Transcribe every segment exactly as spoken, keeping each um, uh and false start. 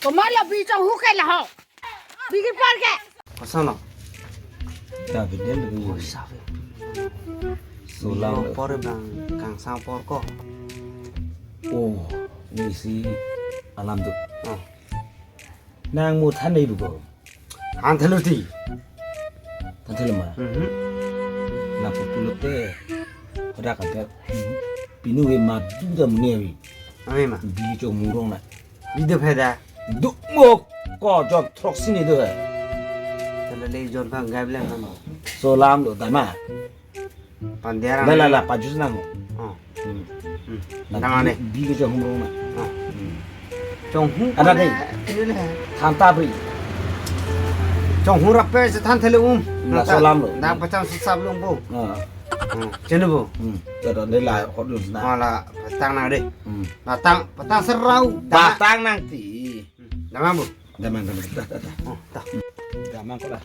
Omar lo bi chonghu ke laho. Bi kepar ke. Koson lo? Ya, biden dulu. Koson. Solang lo. Por bang kangsam apor ko. Oh, ini si alam tu. Oh. Nang mo than dei ko. Than thelo ti. Than thelo ma. Mhm. Lapu pulote. Hoda kata. Pinu we madu da muni avi. Ave ma. Bi chonghu rong na. Bi do phai da. Duk mo ko jon throksi ni do hai. Tele le jon bang gai blang nang. Solam lo dama. Pandiara. La la la pajus nang. Oh. Hmm. Hmm. Na dama bi, ne. Bi ke chonghu rong na. Oh. Hmm. Chonghu. Ada kona dei. Ini le. Than ta pri. Chonghu rap pe se than thelo um. La solam lo. Dang pacham susap lung bo. Ah. Hmm. Chenu bo. Hmm. Jadon dei la hot lun na. Oh, la patang nang dei. Hmm. Patang, patang serau. Patang nang ti. Dama bo. Dama, dama, dah, dah, dah. Oh, dah. Dama ko la.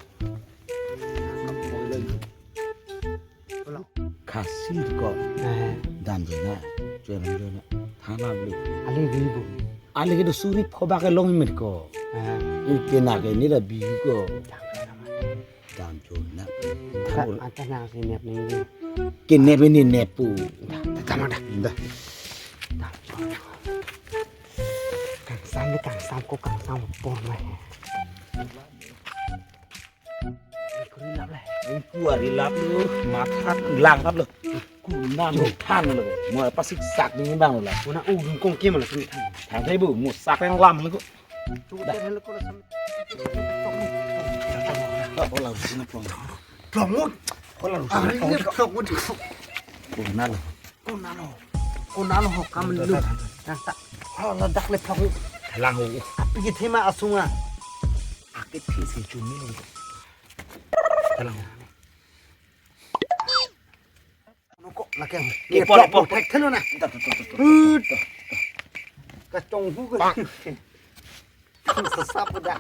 Khasi ko. Eh. Dam jona, jona, jona. Thana beli. Ali bi bo. Ali ke do suri phoba ke long mit ko. Eh. Ite na ke ni la bi ko. Dam jona. Anta, anta nang si nep ni. Ke nep ni nep pu. Dah, dah, dah, dah. Dah. Kangsam ni kangsam ko kangsam apor ma. Kuri lap le. Kuri lap lo, matha lang lap lo. Kuna mo than lo. Mo pasik sak ding bang lo la. Kuna u kong ke ma la sini than. Than thai bu, mo sak yang lam lo ko. Tu dah. Than lo ko la sini. Ko la sini plong. Plong mo. Ko la sini. Ari le plong mo. Kuna lo. Konat lo. Konat lo ho kam lu. Nang ta. Ho ladak le phak. Lang ho. Api ke thema asung a. Ake thi si chumi lo. Lang ho. Noko lake ho. Ipor, ipor. Thek thelo na. Ta, ta, ta, ta, ta. Hut. Kachonghu ka. Sasap dah.